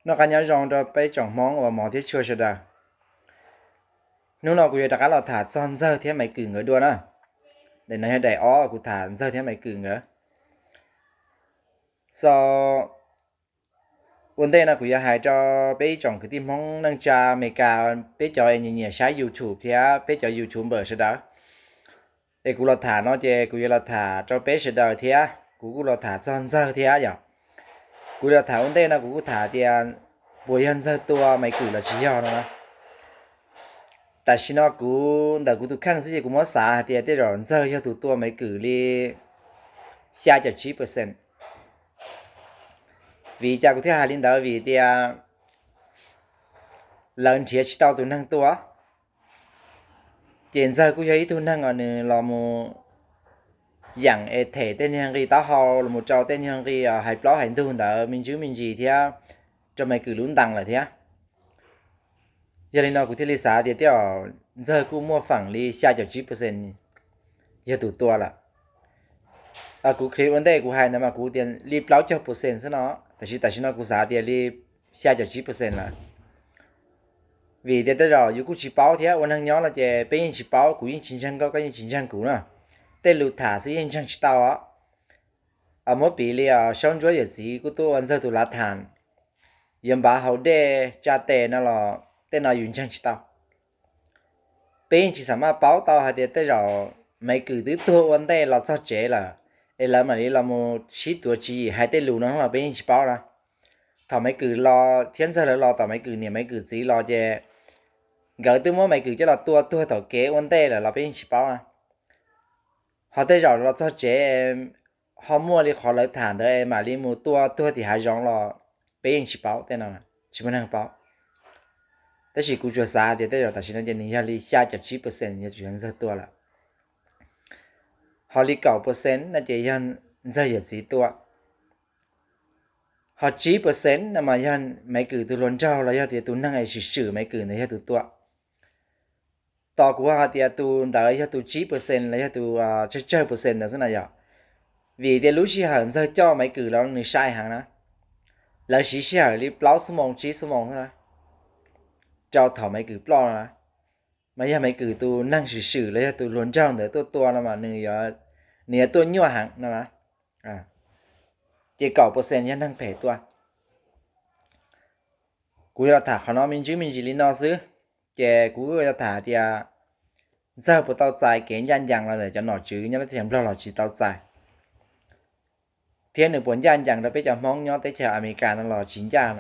Noj qab nyob zoo rau peb tsoom Hmoob uas hmov thiab tshua sawv daws. Hnub no kuv yuav rov qab los tham txog Ntxawg thiab Maiv Kwm nkawd dua na. Daim no yog daim ob kuv tham Ntxawg thiab Maiv Kwm nkawd. So, ua ntej no kuv yuav hais rau peb ib tsoom kwv tij Hmoob neej tsa Amelikas, peb cov nyiam nyiam saib YouTube thiab peb cov YouTuber sawv daws, es kuv los tham no ces kuv yuav los tham rau peb sawv daws thiab kuv kuj los tham txog Ntxawg thiab yom. Kuv los tham ua ntej no kuv kuj tham tias puas yog Ntxawg tua Maiv Kwm los tsis yog no na. Tam sim no kuv ntawm kuv tus kheej xwb ces kuv muab xav hais tias tej zaum Ntxawg yog tus tua Maiv Kwm li xya caum tsib percent. Vim cas kuv thiaj hais li ntawd? Vim tias lawv nrhiav tsis tau tus neeg tua. Ces Ntxawg kuj yog ib tug neeg uas nws los mus yaam es them tej nyuag nqi taub hau los mus rau tej nyuag nqi hais plaub hais ntug ntawd me ntsis me ntsis thiab rau Maiv Kwm lub ntees lawm thiab. Yog li no kuv thiaj li xav tias tej zaum Ntxawg kuj muaj feem li xya caum tsib percent yog tus tua lawm. Kuv clip ua ntej kuv hais ntawd mas kuv tias li plaub caug percent xwb no, tab sis tam sim no kuv xav tias li xya caum tsib percent lawm. Vim tias tej zaum yus kuj tsis paub thiab, ua neeg nyob no ces peb yeej tsis paub, kuv yeej tsis ntseeg koj, koj yeej tsis ntseeg kuv na. Tej lus tham xwb yeej ntseeg tsis tau os. Muab piv li Saub Ntsuab yawm txiv kuj tuaj ua Ntxawg tus lav tham, yuav npav haus dej tsa tes no los tej no yus ntseeg tsis tau. Peb yeej tsis xam maj paub tau hais tias tej zaum Maiv Kwm twb tuag ua ntej los txog tsev lawm, es lawv mam li los mus sib tuav tswv yim hais tej lus no los peb yeej tsis paub na. Thaum Maiv Kwm los thiab Ntxawg lawv los, thaum Maiv Kwm niam Maiv Kwm txiv los ces nkawd twb muab Maiv Kwm coj los tua tuag tom kev ua ntej lawm los peb yeej tsis paub na. Ho tej zaum los txog tsev ho muaj li qhov lawv tham ntawd es mam li mus tua tuag tim hav zoov los peb yeej tsis paub, tej no tsis muaj neeg paub. Tab sis kuv tsuas xav tias tej zaum tam sim no ces nws yog li xya caum tsib percent yog tsuas yog Ntxawg tua lawm. Ho li kaum percent no ces yog Ntxawg yawm txiv tua. Ho tsib percent no mas yog Maiv Kwm tus hluas nraug los yog tias tus neeg es swm swm Maiv Kwm ntawd yog tus tua. Tos kuv hais tias tus ntawd yog tus tsib percent los yog tus tsawg tsawg percent ntawd xwb na yom. Vim tias lub sij hawm Ntxawg coj Maiv Kwm los nws sai heev na. Lawv siv sij hawm li plaub xuab moos tsib xuab moos xwb na, rau thaum Maiv Kwm ploj no na. Mas yog Maiv Kwm tus neeg swm swm los yog tus hluas nraug ntawd tuaj tua no mas nws yuav tuaj nyuaj heev no na. Ces kaum percent yog neeg phem tua. Kuv yuav los tham qhov no me ntsis me ntsis li no xwb, ces kuv yuav tham tias Ntxawg puas tau txais kev ncaj ncees los ntawm cov nom tswv nyob lub teb chaws Nplog los tsis tau txais, thiab nws puas ncaj ncees rau peb cov Hmoob nyob teb chaws Amelikas no los tsis ncaj.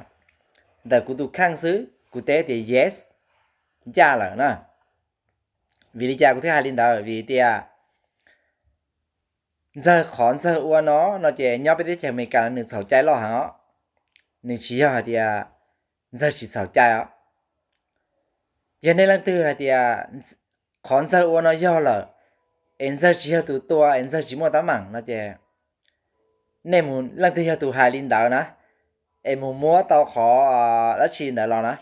Ntawm kuv tus kheej xwb kuv teb tias yes, ncaj lawm na. Vim li cas kuv thiaj hais li ntawd? Vim tias Ntxawg, qhov Ntxawg ua no no ces nyob peb teb chaws Amelikas no nws txhaum cai loj heev os. Nws tsis yog hais tias Ntxawg tsis txhaum cai os. Yog nej leej twg hais tias qhov Ntxawg ua no yog lawm, es Ntxawg tsis yog tus tua es Ntxawg tsis muaj teeb meem no ces nej mus, leej twg yog tus hais li ntawd na, es mus muab tau qhov dab tsi ntawd los na,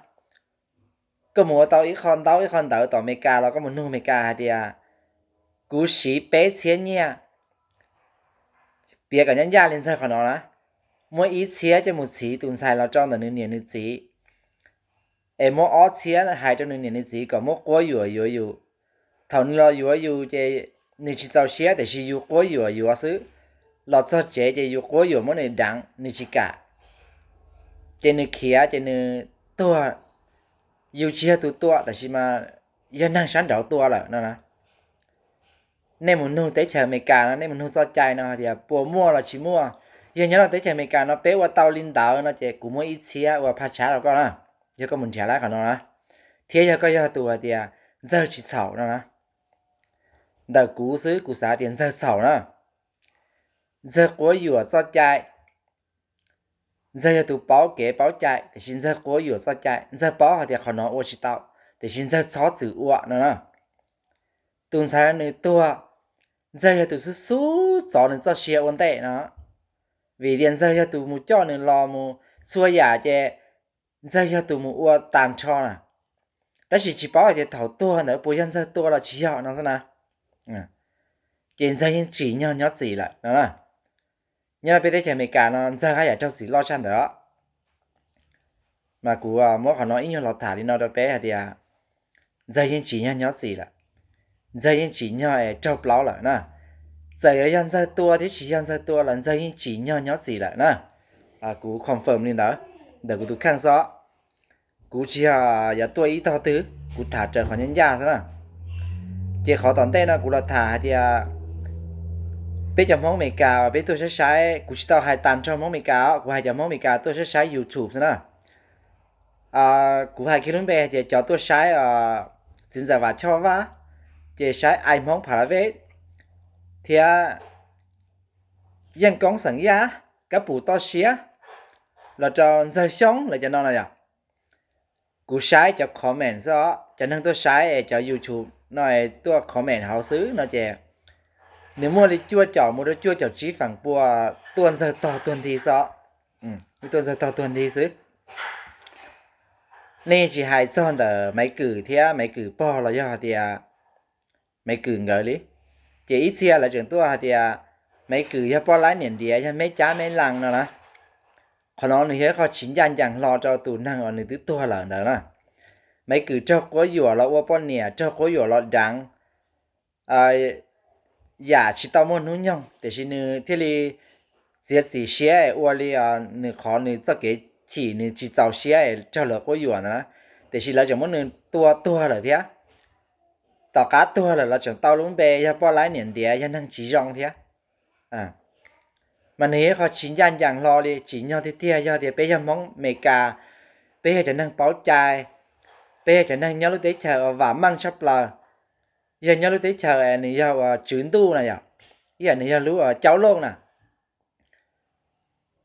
koj mus ua tau ib qho ntaub ib qho ntawv tom Amelikas los koj mus nug Amelikas hais tias kuv siv peb txhiab nyiaj, piav kom ncaj ncaj li Ntxawg qhov no na, muab ib txhiab coj mus txhiv tus ntxhais los rau ntawm nws niam nws txiv, es muab ob txhiab hais rau nws niam nws txiv kom muab quab yuam yuav yus. Thaum nws los yuav yus ces nws tsis txaus siab tiam sis yus quab yuam yuav xwb. Los txog tsev ces yus quab yuam muab nws deev nws tsis kam, ces nws khiav ces nws tuag. Yus tsis yog tus tua tab sis mas yog neeg sab nraud tua lawm no na. Nej mus nug teb chaws Amelikas no, nej mus nug txoj cai no hais tias puas muaj los tsis muaj. Yog nyob rau teb chaws Amelikas no peb ua tau li ntawd no ces kuv muab ib txhiab ua phaj tshab rau koj na, yog koj mus nrhiav laib qhov no na, thiab yog koj yog tus hais tias Ntxawg tsis txhaum no na. Ntawm kuv xwb kuv xav tias Ntxawg txhaum na. Ntxawg quab yuam txoj cai. Ntxawg yog tus paub kev paub cai tiam sis Ntxawg quab yuam txoj cai. Ntxawg paub hais tias qhov no ua tsis tau tiam sis Ntxawg txhob txwm ua no na. Tus ntxhais nws tuag, Ntxawg yog tus xub xub txov nws txoj sia ua ntej no. Vim tias Ntxawg yog tus mus coj nws los mus txhua yam ces Ntxawg yog tus mus ua tas nrho na. Tab sis tsis paub hais tias thaum tuag ntawd puas yog Ntxawg tua los tsis yog no xwb na. Ces Ntxawg yeej tsim nyog nyob txim lawm no. Nyob rau peb teb chaws Amelikas no Ntxawg haj yam raug txim loj tshaj ntawd. Mas kuv muab qhov no ib nyuag los tham li no rau peb hais tias Ntxawg yeej tsim nyog nyob txim lawm. Ntxawg yeej tsim nyog es raug plaub lawm na. Txawm yuav yog Ntxawg tua thiab tsis yog Ntxawg tua los Ntxawg yeej tsim nyog nyob txim lawm na. Kuv confirm li ntawd ntawm kuv tus kheej xwb. Kuv tsis yog yuav tuaj ib tog twg, kuv tham raws qhov ncaj ncaj xwb na. Ces qhov tom ntej no kuv los tham hais tias peb cov Hmoob Amelikas uas peb tuaj saib saib, kuv tsis tau hais tag nrho Hmoob Amelikas os, kuv hais cov Hmoob Amelikas tuaj saib saib YouTube xwb na. Kuv hais kiag lub npe hais tias cov tuaj saib Txiv Ntxawm Vam Choj Vaj, ces saib Ais Hmoob Pha La Vej thiab Yeej Koob xeem Yaj, Kab Pum Toj Siab, los rau Ntxawg Xyoob lawv cov no no yom. Kuv saib cov comment xwb os, cov neeg tuaj saib es cov YouTube no es tuaj comment hauv xwb no ces nws muaj li cuaj caum mus rau cuaj caum tsib feem pua tuaj Ntxawg tog tuag nthi xwb. Tuaj Ntxawg tog tuag nthi xwb. Nej tsis hais txog ntawm Maiv Kwm thiab Maiv Kwm pog los yog hais tias Maiv Kwm nkawd li, ces ib txhia lawv tseem tuaj hais tias Maiv Kwm yog poj laib niam ntiav, yog meb cab meb laas no na. Qhov no nws yog ib qho tsis ncaj ncees hlo rau tus neeg uas nws twb tuag lawm ntawd na. Maiv Kwm raug quab yuam los ua poj niam, raug quab yuam los deev, yam tsis tau muaj hnub nyoog, tiam sis nws thiaj li txiav txim siab ua li nws qhov nws txoj kev chim nws tsis txaus siab raug lawv quab yuam ntawd na. Tiam sis lawv tseem muab nws tua tuag lawm thiab. Tom qab tuag lawm los tseem tau lub npe yog poj laib niam ntiav, yog neeg tsis zoo thiab. Mas nws yog ib qho tsis ncaj ncees hlo li, tsim nyog tiag tiag yog tias peb yog Hmoob Amelikas, peb yog cov neeg paub cai, peb yog cov neeg nyob lub teb chaws uas vam meej tshaj plaws, yog nyob lub teb chaws nws yog uas tswv ntuj na yom, ib yam nws yog lub caub looj na.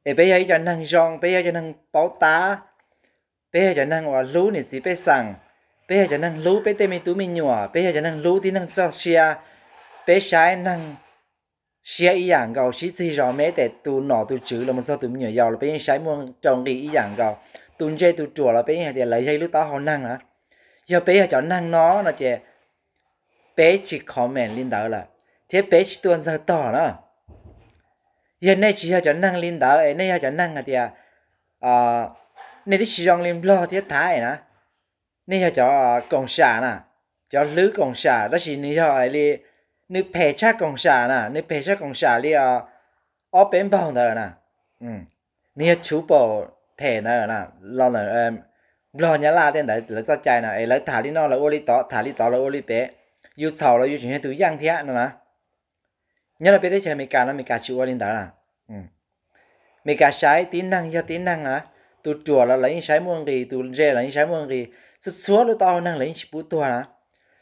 Es peb yog ib cov neeg zoo, peb yog ib cov neeg paub tab, peb yog cov neeg uas hlub niam txiv pej xeem, peb yog cov neeg hlub peb tej me tub me nyuam, peb yog cov neeg hlub tib neeg txoj sia, peb saib neeg siab ib yam nkaus, sib txig zos, meb tes tus nom tus tswv los mus txog tus me nyuam yaus los peb yeej saib muaj rau nqi ib yam nkaus, tus ntse tus ruam los peb yeej hais tias lawv yog ib lub taub hau neeg na. Yog peb yog cov neeg no no ces peb tsis comment li ntawd lawm, thiab peb tsis tuaj Ntxawg tog na. Yog nej tsis yog cov neeg li ntawd es nej yog cov neeg hais tias nej twb tsis zoo li Nplog thiab Thaib na, nej yog cov koom sam na, cov hlwb koom sam tab sis nws yog li, nws phem tshaj koom sam na, nws phem tshaj koom sam li ob peb npaug ntawd na. Nws yog tshuv paum phem ntawd na, los ntawm Nplog Nyab Laj tej ntawd lawv txoj cai na es lawv tham li no lawv ua li tod, tham li tod lawv ua li pem, yus txhaum los yus tseem yog tus yeej thiab no na. Nyob rau peb teb chaws Amelikas no Amelikas tsis ua li ntawd na. Amelikas saib tib neeg yog tib neeg na, tus ruam los lawv yeej saib muaj nqis, tus ntse los yeej saib muaj nqis, txhua txhua lub taub hau neeg lawv yeej tsis pub tuag na.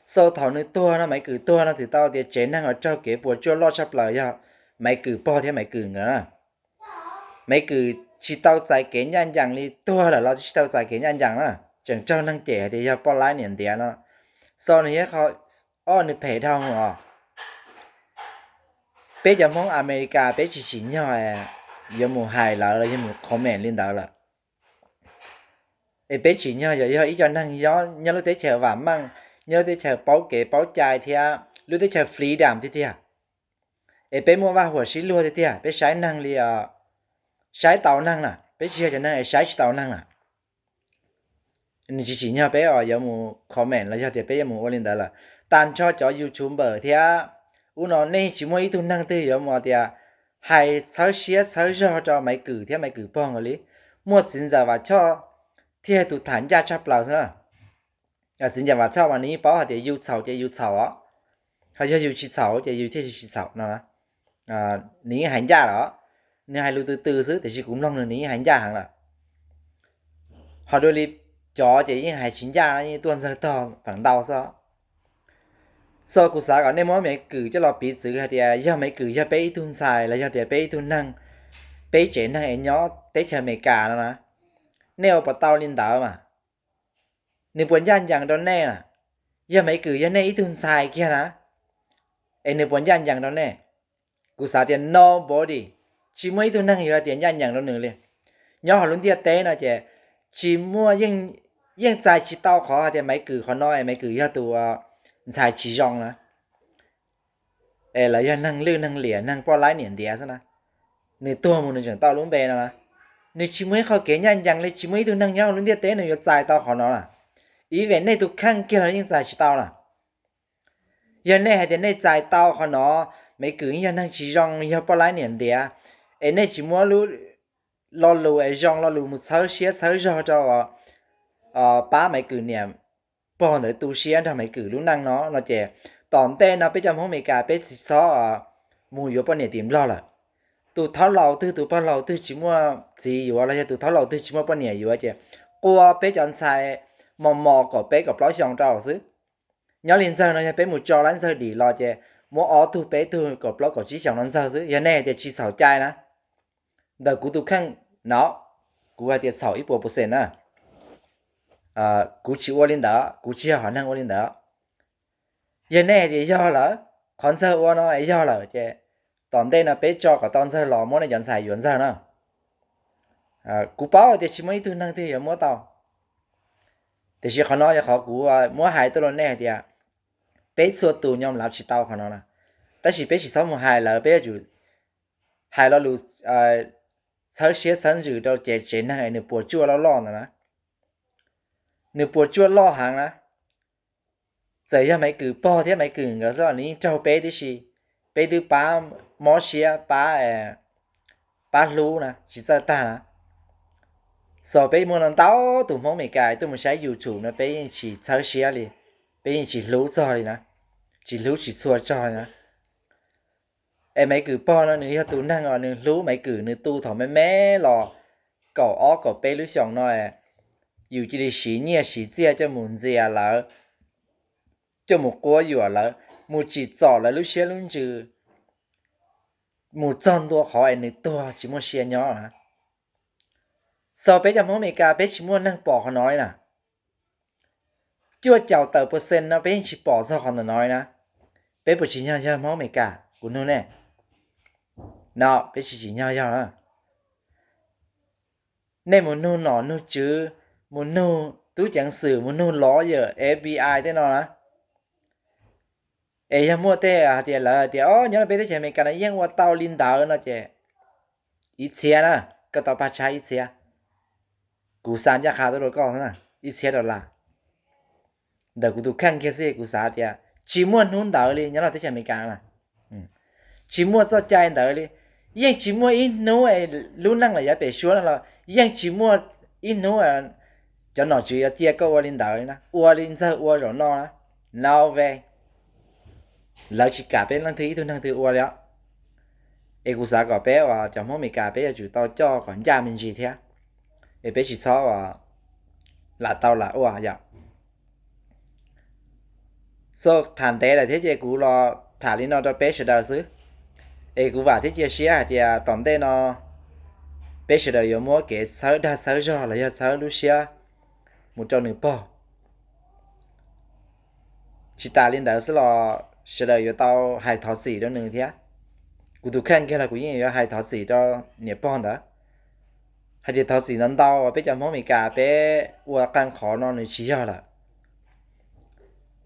Xaus thaum nws tuag no, Maiv Kwm tuag no twb tau tias tsev neeg uas raug kev puas tsuaj loj tshaj plaws yog Maiv Kwm pog thiab Maiv Kwm nkawd na. Maiv Kwm tsis tau txais kev ncaj ncees li, tuag lawm los tsis tau txais kev ncaj ncees na, tseem raug neeg cem hais tias yog poj laib niam ntiav no. Xaus nws yog ob nws phem dhau os. Peb cov Hmoob Amelikas peb tsis tsim nyog yuav mus hais lawv los yog mus comment li ntawd lawm. Es peb tsim nyog yog, yog ib co neeg nyob lub teb chaws vam meej, nyob lub teb chaws paub kev paub cai thiab lub teb chaws freedom tiag tiag. Es peb muaj vaj huam sib luag tiag tiag, peb saib neeg li, saib tau neeg na, peb tsis yog cov neeg es saib tsis tau neeg na. Nws tsis tsim nyog peb yuav mus comment los yog tias peb yuav mus ua li ntawd lawm. Tag nrho cov YouTuber thiab ub no nej tsis muaj ib tug neeg twg yuav mus tias hais txhawb siab txhawb zog rau Maiv Kwm thiab Maiv Kwm pog nkawd li. Muaj Txiv Ntxawm Vam Choj thiaj tus tham ncaj tshaj plaws xwb na. Txiv Ntxawm Vam Choj mas nws yeej paub hais tias yus txhaum ces yus txhaum os, ho yog yus tsis txhaum ces yus thiaj tsis txhaum no. Nws yeej hais ncaj lawm, nws hais lus tws tws xwb tiam sis kuv mloog nws nws yeej hais ncaj heev lawm. Ho dua li cov ces yeej hais tsis ncaj, yeej tuaj Ntxawg tog feem ntau xwb. Xaus kuv xav kom nej muab Maiv Kwm coj los piv txwv hais tias yog Maiv Kwm yog peb ib tug ntxhais los yog tias peb ib tug neeg, peb tsev neeg es nyob teb chaws Amelikas no na, nej ua puas tau li ntawd mas? Nws puas ncaj ncees rau nej na? Yog Maiv Kwm yog nej ib tug ntxhais kiag na, es nws puas ncaj ncees rau nej? Kuv xav tias nobody, tsis muaj ib tug neeg yuav hais tias ncaj ncees rau nws li. Nyob hauv lub ntiaj teb no ces tsis muaj, yeej txais tsis tau qhov hais tias Maiv Kwm qhov no es Maiv Kwm yog tus ntxhais tsis zoo na, es lawv yog neeg lwj neeg liam neeg poj laib niam ntiav xwb na. Nws tuag mus nws tseem tau lub npe no na. Nws tsis muaj ib qho kev ncaj ncees li, tsis muaj ib tug neeg nyob hauv lub ntiaj teb no yuav txais tau qhov no lawm. Ib vim nej tus kheej kiag los yeej txais tsis tau lawm. Yog nej hais tias nej txais tau qhov no, Maiv Kwm yog neeg tsis zoo, yog poj laib niam ntiav, es nej tsis muab lub lo lus es zoo lo lus mus txhawb siab txhawb zog rau pab Maiv Kwm niam pog ntawd tu siab nrog Maiv Kwm lub neej no no ces tom ntej no peb cov Hmoob Amelikas peb tsis txhob mus yuav poj niam tim Nplog lawm. Tus thab laus twg tus pog laus twg tsis muaj txiv yuav los yog tus thab laus twg tsis muaj poj niam yuav ces qua peb cov ntxhais mos mos kaum peb kaum plaub xyoos rau xwb. Nyob li Ntxawg no yog peb mus tso lawv Ntxawg dim los ces muab ob tug peb tug kaum plaub kaum tsib xyoos no Ntxawg xwb. Yog nej hais tias tsis txhaum cai na, ntawm kuv tus kheej no, kuv hais tias txhaum ib puas percent na. Kuv tsis ua li ntawd, kuv tsis yog hom neeg ua li ntawd. Yog nej hais tias yog lawm, qhov Ntxawg ua no yog lawm ces tom ntej no peb tso kom tau Ntxawg los muab nej cov ntxhais yuav Ntxawg na. Kuv paub tias tsis muaj ib tug neeg twg yuav muab tau, tiam sis qhov no yog qhov kuv muab hais tuaj rau nej hais tias peb txhua tus nyom lav tsis tau qhov no na. Tab sis peb tsis txhob mus hais lawv, peb yuav tsum hais lo lus txhawb siab txhawb ntsws rau ces tsev neeg es nws puas tsuaj loj loj ntawd na. Nws puas tsuaj loj heev na. Txawm yog Maiv Kwm pog thiab Maiv Kwm nkawd xwb los nws yeej raug peb tib si. Peb twb pab mob siab, pab, pab hlub na tsis txawj tag na. Xaus peb muaj no ntau tus Hmoob Amelikas tuaj mus saib YouTube no peb yeej tsis txhawb siab li, peb yeej tsis hlub txog li na, tsis hlub tsis txhua txog li na. Es Maiv Kwm pog no nws yog tus neeg uas nws hlub Maiv Kwm, nws tu thaum me me los kaum ob kaum peb lub xyoos no, yus cia li siv nyiaj siv txiaj coj mus ntxias lawv, coj mus quab yuam lawv, mus tsim txom lawv lub siab lub ntsws, mus txog ntua qhov es nws tuag tsis muaj sia nyob na. Xaus peb cov Hmoob Amelikas peb tsis muaj neeg pom qhov no li na. Cuaj caum tawm percent no peb yeej tsis pom txog qhov ntawm no li na. Peb puas tsim nyog yog Hmoob Amelikas? Kuv nug nej. No peb tsis tsim nyog yog na. Nej mus nug nom nug tswv, mus nug tub ceev xwm, mus nug lawyer F B I tej no na. Es yog muaj tej hais tias lawv hais tias o nyob rau peb teb chaws Amelikas no yeej ua tau li ntawd no ces ib txhiab na, koj tau paj tshab ib txhiab. Kuv xa ncaj qha tuaj rau koj ib txhiab dollar. Ntawm kuv tus kheej kiag xwb kuv xav tias tsis muaj hnub ntawd li nyob rau teb chaws Amelikas na. Tsis muaj txoj cai ntawd li. Yeej tsis muaj ib hnub lub neej los yav pem suab no los yeej tsis muaj ib hnub cov nom tswv yuav cia koj ua li ntawd na, ua li Ntxawg ua zaum no na. No way. Lawv tsis kam peb leej twg ib tug neeg twg ua li os. Es kuv xav kom peb uas cov Hmoob Amelikas peb yuav tsum tau coj kom ncaj me ntsis thiab, es peb tsis txhob ua lam tau lam ua yom. So tham ntev lawm thiab ces kuv los tham li no rau peb sawv daws xwb. Es kuv vam thiab cia siab hais tias tom ntej no peb sawv daws yuav muab kev txhawb dag txhawb zog los yog txhawb lub siab mus rau nws pog. Tsis tas li ntawd xwb los sawv daws yuav tau hais thov txim rau nws thiab. Kuv tus kheej kiag los kuv yeej yuav hais thov txim rau niam pog ntawd, hais tias thov txim ntau ntau, peb cov Hmoob Amelikas peb ua qee qhov no nws tsis yog lawm.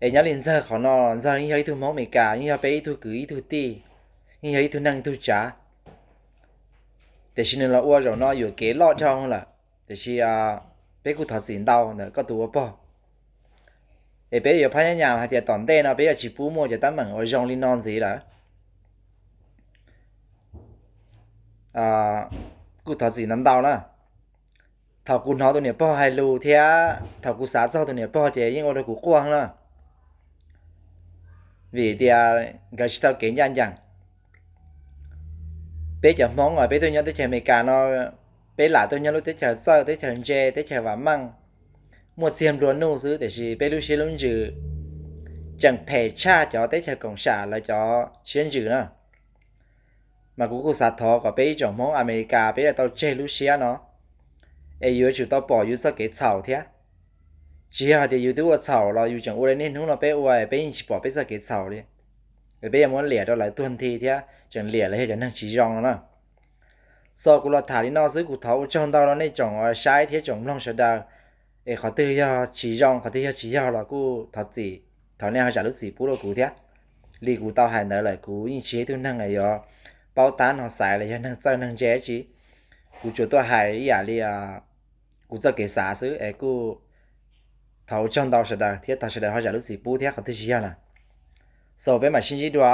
Es nyob li Ntxawg qhov no, Ntxawg yeej yog ib tug Hmoob Amelikas, yeej yog peb ib tug kwv ib tug tij, yeej yog ib tug neej ib tug tsav. Tiam sis nws los ua zaum no yuam kev loj dhau lawm, tiam sis peb kuj thov txim ntau ntawm koj tus ua pog. Es peb yuav phab nyab nyas hais tias tom ntej no peb yuav tsis pub muaj cov teeb meem uas zoo li no ntxiv lawm. Kuj thov txim ntau ntau na. Thaum kuv hnov tus niam pog hais lus thiab thaum kuv xav txog tus niam pog ces yeej ua rau kuv quaj na. Vim tias nkawd tsis tau kev ncaj ncees. Peb cov Hmoob os peb tuaj nyob teb chaws Amelikas no, peb lam tuaj nyob lub teb chaws txawj, teb chaws ntse, teb chaws vam meej, muaj txiag nplua nuj xwb, tiam sis peb lub siab lub ntsws tseem phem tshaj cov teb chaws koom sam lawv cov siab ntsws na. Mas kuv kuj xav thov kom peb ib tsoom Hmoob Amelikas peb yuav tau tseg lub siab no, es yuav tsum tau pom yus txoj kev txhaum thiab. Tsis yog hais tias yus twb ua txhaum los yus tseem ua li niaj hnub no peb ua, peb yeej tsis pom peb txoj kev txhaum li, es peb yuav muab liam rau lawv tuag nthi thiab tseem liam lawv yog cov neeg tsis zoo no na. So kuv los tham li no xwb, kuv thov ua tsaug ntau rau nej tsoom saib thiab tsoom mloog sawv daws. Es qhov twg yog tsis zoo, qhov twg yog tsis yog los kuj thov txim, thov nej ho zam lub txim pub rau kuv thiab. Li kuv tau hais ntawd lawm, kuv yeej tsis yog ib tug neeg yuav paub tab no xaiv los yog neeg txawj neeg ntse dab tsi. kuv tsuas tuaj hais ib yam li kuv txoj kev xav xwb es kuj thov ua tsaug ntau sawv daws thiab thov sawv daws ho zam lub txim pub thiab qhov twg tsis yog na, so peb mam sib ntsib dua.